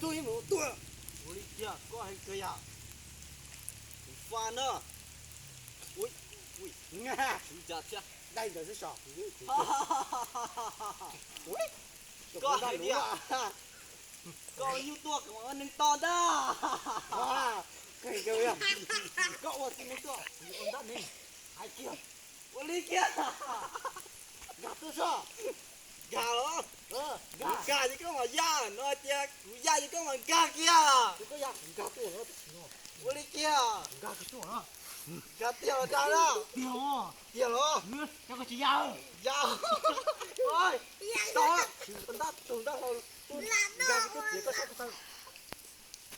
Tuaj ib mus tuaj. Ua li kiag koj heev kawg yam. Kuv fa na. Ui, ui, nga. Xyov cas thiab. Dai ntawd xwb so. Koj hais tias koj nyuj tuaj kom neeg to ntag. Koj ua tib neeg tuaj, kuv ua ntab neeg. Hais kiag. Ua li kiag. Nkag tuaj so. Nkag los? Kuv nkag ces koj mam ya, no hais tias kuv ya ces koj mam nkag kiag. Ua li kiag. Nkag tiag los dag na? Tiag los? Ya. Tau, ntab tug ntab hlau, nkag kiag tuaj tias koj sab ko taw.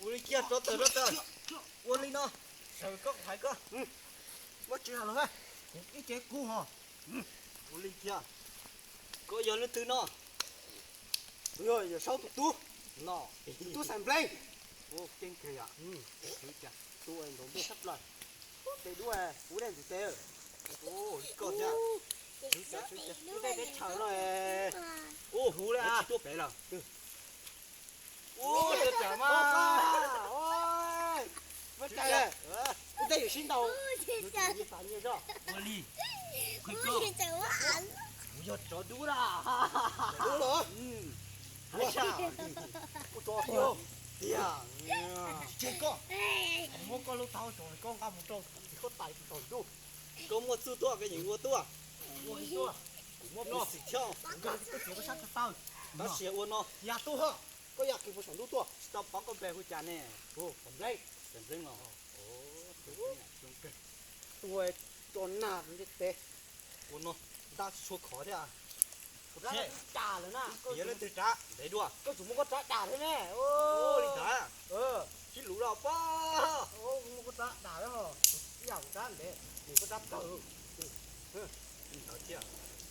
Ua li kiag, rov tawm, rov tawm. Ua li no, sawv koj hais koj. Muab tsis hais los, kuv ib ce kub ho. Ua li kiag, koj yog leej twg no? Kuv yog Yawm Saub tus tub no, tus tub Xais Npleeb. Ua keej kawg yom. Tus ntaus ntuj sab plaws, tes dub, kuv dej ntxim tes. Koj thiab. Ub, teb teb chaws no, ub, huv li tsis tuaj pem lawm. Ub, teb chaws mas. Ub, teb yuav sib ntaus. Ua li, kuv yog tsov dub na. Dub los? Ua tsov tiag. Tiag. Tseg koj, muab koj lub taub hau tso, koj nqa mus rau txiv huab tais tau ntuj. Koj muaj txuj tuaj koj yeej ua tuaj. Ua li tuaj. Kuv muaj peev xwm thiab. Nkag koj txiv koj sab ko taw. Tab sis ua no, ya tuaj ho. Koj ya kiag puag saum ntuj tuaj. Tsis tau paub koj npe hu cas ne? Xais Npleeb. Xais Npleeb los? Ua tso nag ntiaj teb. Ua no, ntab tsis tshua khov thiab. Kuv rab dam lawm na. Koj yuav leej twg rab? Ntev dua. Koj tsum muab koj rab dam thiab ne. Li ntawd. Sib luv los pob. Muab koj rab dam thiab ho. Ib yam kuv rab ntev, nws koj rab kawg. Li ntawd thiab.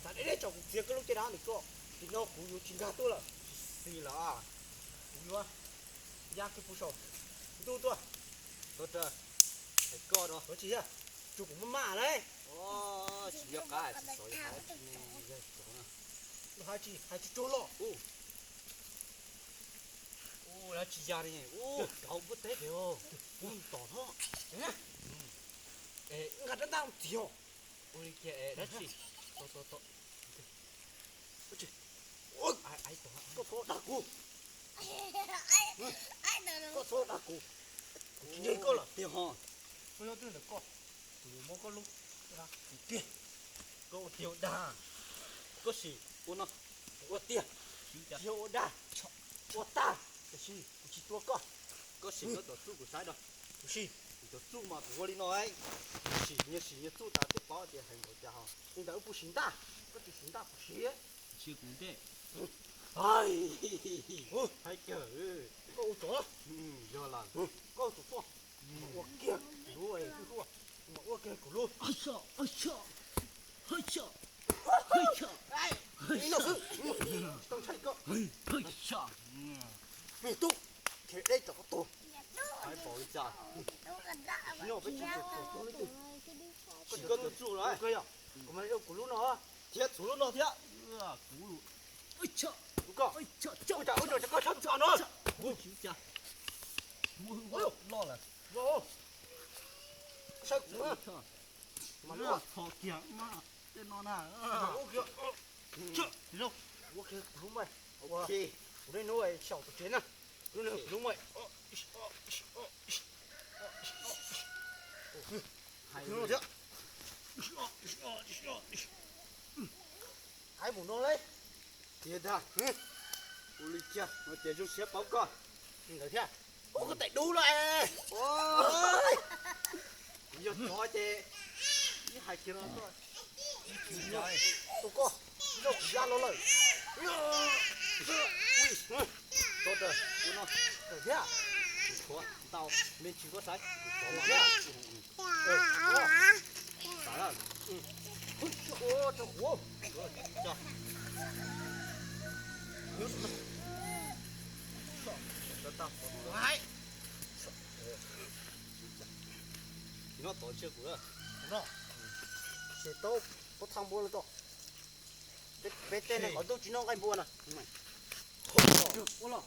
Tsam deb deb tso kuv txiav koj lub caj dab ntawm koj, tim no kuv yuav tsis nkag tuaj lawm. Tsis xis lawm. Kuv yuav ya kiag puag saum ntuj tuaj. Tuaj rawg, hais koj rau. Tsis yog, tsuas kuv maj maj lauj. Tsis yog qab tsis xyov yog hais tsis, hais tsis tsuag los. Ua tsis ya li, ua kauv npua teb pem, ua tom no. Nqa rab ntaj txiv os. Ua li kiag dab tsi? Koj txhob dag kuv. Koj txhob dag kuv. Kuv tsis ntseeg koj lawm tiag ho. Koj nyob twg ntawm koj, kuv yuav muab koj lub tiag. Koj ua tiag ua dag. Koj sim ua no. Ua tiag. Tsis yog ua dag, ua tag, tiam sis kuv tsis tua koj. Koj sim koj cov txuj kuv saib rau. Kuv sim. Kuv cov txuj mas kuv ua li no, sim nyias sim nyias txuj tas twb paub tias hais npaum cas ho. Li ntawd wb puas sim ntaj? Koj tsis sim ntaj kuv sim. Sim kuv ntej. Hais kawg. Koj ua tsov. Yog lawm. Koj tus tuaj. Ua kiag kuv lub hlwb hlub, ua kiag kuv lub. Ib no xwb, tsis tau ntshai koj. Me tub, khiav deb rau koj tuag. Hais npaum li cas? Sim koj cov txuj los. Kuv mas ua kuv lub no, thiab txhuv lub no thiab. Kuv, kuv koj, ua cas ua cas koj tshab txog no. Loj lawm. Saib kuv mas, txhos kiag tej no na. Ua kiag kuv lub mas, kuv lub hnub xyaum tus tsev na. Lub no kuv lub mas. Hais thiab. Hais mus no lauj. Tiag tag. Ua li kiag no ces zoo siab paub koj. Ntawd thiab. Ua koj tais dub lawm. Kuv yog tsov ces ib hais kiag no koj. Tus koj, ib zaug kuv ya los lawm. Ua no. Ntawd thiab. Kuv tshuav ntau me ntsis koj saib. Kuv tshuav ntawd thiab. Ces tau pob thaj npua no tso. Peb tej neeg qhov ntuj tsis noj nqaij npua na. Ua los.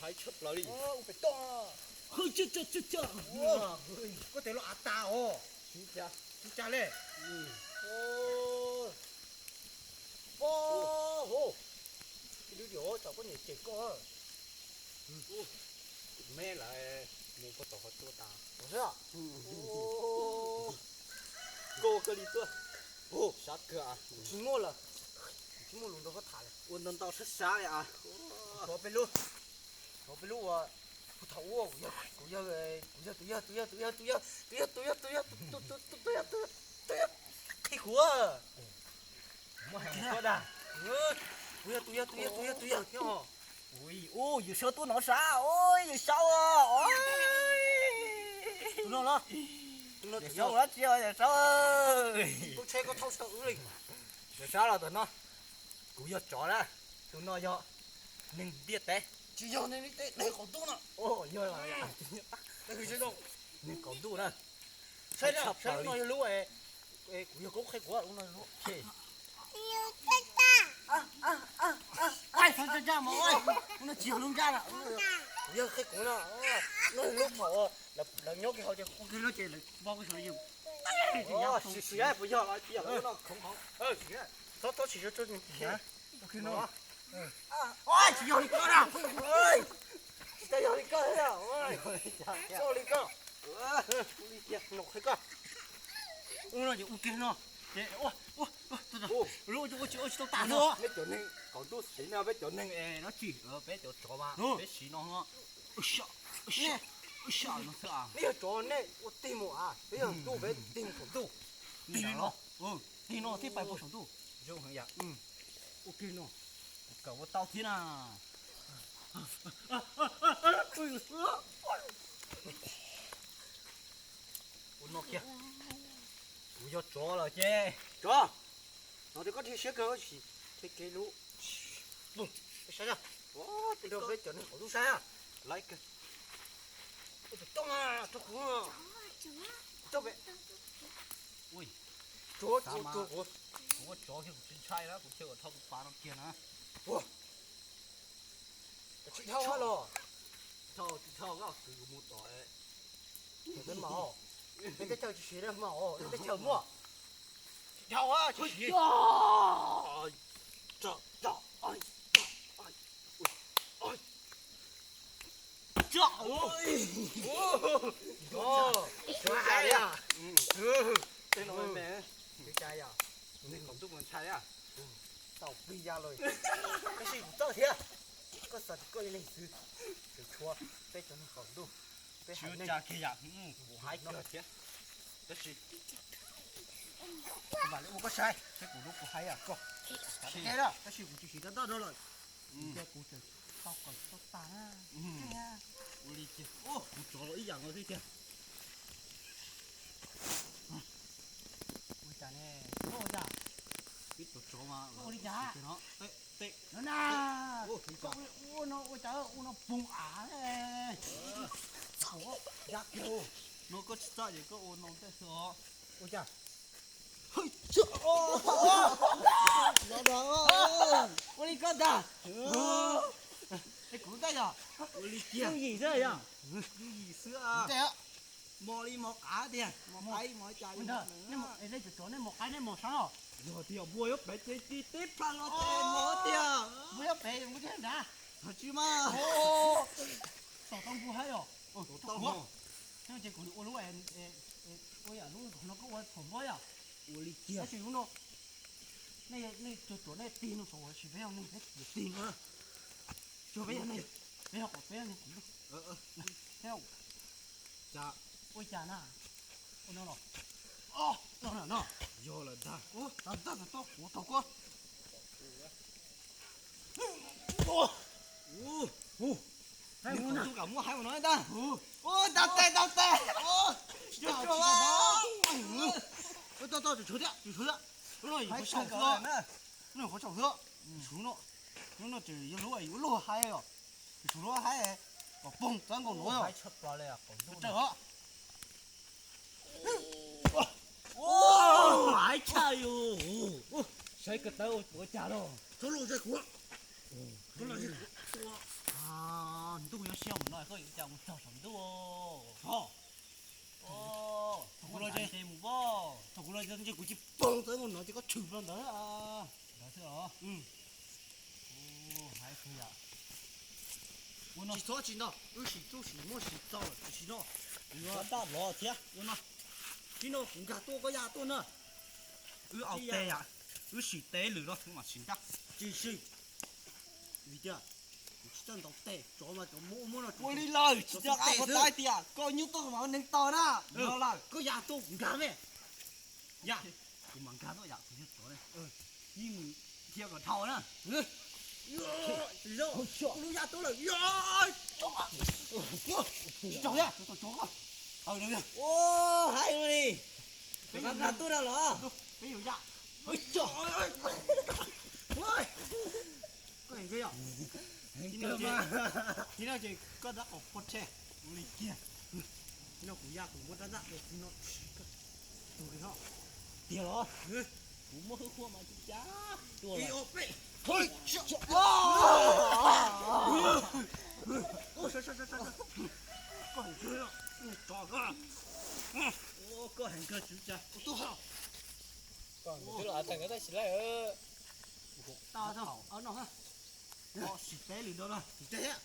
Hais tshaj plaws li. Hwj, koj tes los av tas os. Tsis cas le. Pog, ib lub diam tsam poj niam cem koj. Me lawm, mus puag tom qhov tsua tas. Koj kawg li tuaj. Sab kawg. Tsis muaj lawm. Tsis muaj lus nrog koj tham lawm. Ua ntau ntau sab sab li as. Thov peb lub, thov peb lub ua, kuv thaum ub kuv yog, kuv yog, kuv yog tus yawg, tus yawg, tus yawg, tus yawg, tus yawg, tus yawg, tus yawg, tus yawg, tus yawg, tus yawg, tus yawg qhia kuv. Muab hais mus koj dag. Kuv yog tus yawg, tus yawg, tus yawg, tus yawg thiab os. Ui, ua yawg Saub tuaj no sav, ui, yawg Saub os. Tus no los, tus no yawg Saub los tsis yog yawg Saub. Tub tsheb koj thauj tsis tau wb li. Yawg Saub los tus no, kuv yog tsov na, tus no yog neeg ntiaj teb. Tsis yog neeg ntiaj teb, neeg qaum ntuj no. Yog, neeg qaum ntuj na. Saib, saib lub no yog lub, kuv yog koob qhia kuv lub no yog lub. Ua no tsis yog lub ntsaj na, kuv yog qhia kuv no, no yog lub thaum lawv nyob kiag hauv ces ua kiag no ces lawv npog kiag saum yus. Sim sim puas yog los tsis yog lub no khoov hauv. Txhob txhob sim ua tsis yog li koj na. Tsis tau yog li koj thiab. Tsis yog li koj. Ua li koj. Ua no ces ua kiag no. Ces ua, ua, ua, ua tsis, ua tsis tau tas no. Peb cov neeg qaum ntuj siv no, peb cov neeg es no tsis, peb cov tsov mas peb siv no. Ua, ua, ua no xwb. Nej yog tsov nej ua tig mus a, peb yog ntuj peb tig mus saum ntuj. Tig li no, tig no thiaj pais puag saum ntuj. Zoo heev yam. Ua kiag no, kuv kawm ua tau thiab na. Ua no kiag. Kuv yog tsov lawm ces tsov. No tias koj dhia siab kawg sim, dhia kev lub. Saib na, nrog peb cov neeg qaum ntuj saib na. Laiv kawg. Ua tus tooj na, rau kuv. Rau peb. Ui, tsov, tsov, tsov, kuv, kuv ua tsov kiag kuv tsis ntshai na, kuv thiaj ua thauj tus pas no kiag na. Ua, tsis dhau los. Tsis dhau, tsis dhau, koj kwv kuv mus tom. Peb mas, peb teb chaws tsis siv mas, peb teb chaws muaj. Tsis dhau, tsis siv. Tau plig ya lawm. Tab sis kuv txawj thiab. Koj xav tias koj yog leej twg? Tshuav peb cov neeg qaum ntuj, peb haiv neeg, kuv haiv kawg thiab. Tab sis kuv mam li ua koj saib, saib kuv lub kuv haiv koj. Tab sis kuv tsis siv dab dab no lawm. Kuv tseem tau kawm tsis tau tas na. Ua li tiag, kuv tsov los ib yam no xwb tiag. Ua cas ne? Ua cas? Peb cov tsov mas ua li cas no? Tej no na, ua no ua cas ua no poog av. Txhaum, ya kiag. No koj tsis txawj ces koj ua no tej xwb os. Ua cas? Ua li koj ntag. Es kuv tej yog ua li kiag. Yooj yim xwb yog. Yooj yim xwb. Mos li mos qaib tiag, mos qaib mos cas li. Nej cov tsov nej mos qaib nej mos sab os. Yog tiag, npua yuav pem ces tib plhaw los ces mos tiag. Npua yuav pem npua thiaj nrad. Tsis mas. Tom tau npua haib os. Tom tau. Ces kuv ua lub, ua yam lub no koj ua thaum npua yom. Ua li kiag. Tab sis lub no nej, nej cov tsov nej tig no saum ua si peb yog neeg peb tig no. Tsuas peb yog neeg, peb yog qom peb yog neeg qom ntuj. Thiab ua cas na? Ua no los? No no no. Yog lawm ntag. Tab tab tab kuv tau koj. Hu, hais mus na. Tub kam muab hais mus no ntag. Hu, tau tes, tau tes. Tau, tau, tsum tshuav thiab, tsum tshuav thiab. Lub no yus qhov saum xwb, lub no qhov saum xwb. Tsum no, lub no ces yog lub yuav luag hais os. Tsum luag hais kom poog txawb nkaus no os. Tsawg os. Hais tshaj yus. Saib ko taw ua cas los. Txhob los ze kuv. Ntuj yuav siab mus no koj yuav cas mus txog saum ntuj. Thaum kuv los ces, thaum kuv los ces ntshe kuv tsis poog txawb nkaus no ces koj tshwm los ntawd. Ntawd xwb os. Hais kawg yam. Tsis txhob tsis ntau, wb sim txuj sim muaj sim txaus lawm tiam sis no yuav dab lov thiab. Ua no, tib no kuv nkag tuaj koj ya tuaj na. Wb au tes yam, wb sim tes lwm no mam sim dab. Tsis sim, vim tias kuv tsis txawj ntaus tes, tsov mas tsov muab muab no ua li lawm, tsis txhob qab tes xwb. Tias koj nyuj tuaj mas ua neeg tau na. Los lawm koj ya tuaj kuv nkag me. Ya, kuv mam nkag tuaj yam kuv yog tsov ne. Ib mus dhia kom dhau na. Lub ya tuaj lawm. Tsis tsaus thiab, tau tsov. Haib li, peb yuav nkag tuaj na los. Peb yuav ya. Koj heev kawg yom. Tib no ces koj tab qhov pov tseg ua li kiag. Tib no kuv ya kuv muab rab ntaj ua tib no. Tiag los? Kuv muab hwj huaj mas tsis cas. Ib ob peb. Koj heev kawg, koj heev kawg tsis cas. Tau tau no. Sim teb lwm ntawd no. Sim teb thiab.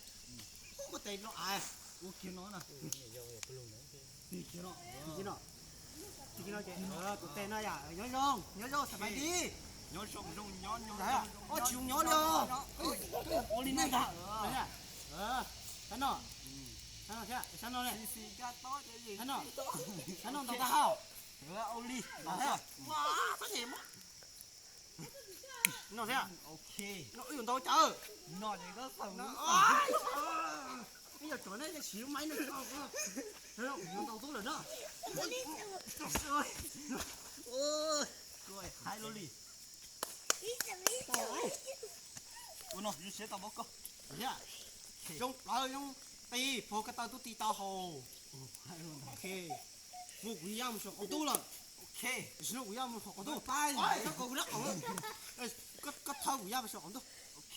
Koj tes no as, ua kiag no na. Tig kiag no. Tig kiag no. Tig kiag no ces kuv tes no yam nyob zoo, nyob zoo, xam phais di. Nyob zoo, zoo nyob, nyob zoo. Ob tsis zoo nyob li os. Ua li no ntag. Sab no. Sab no thiab, sab no ne. Sab no. Sab no ntau tag hauj. Ua li. No thiab. No thiab. Ok. No wb yuav ntau cas. No ces koj xav. Ib yam tsov ne, siv maib ne. Kuv yuav ntau tub lawm na. Koj haib luaj li. Ua no zoo siab tau paub koj. Thiab. Zoo plaws zoo ti, puag ko taw tub ti tau hau. Ok. Mus kuv ya mus saum qaum ntuj lawm. Ok. Tam sim no kuv ya mus saum qaum ntuj. Koj thawb kuv ya mus saum qaum ntuj. Ok.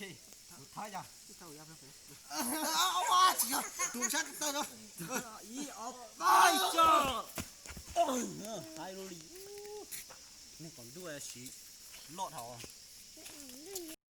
Kuv thawb yog. Tsis yog, tus sab ko taw no. Ib ob peb. Haib luaj li. Neeg qaum ntuj siv loj dhau.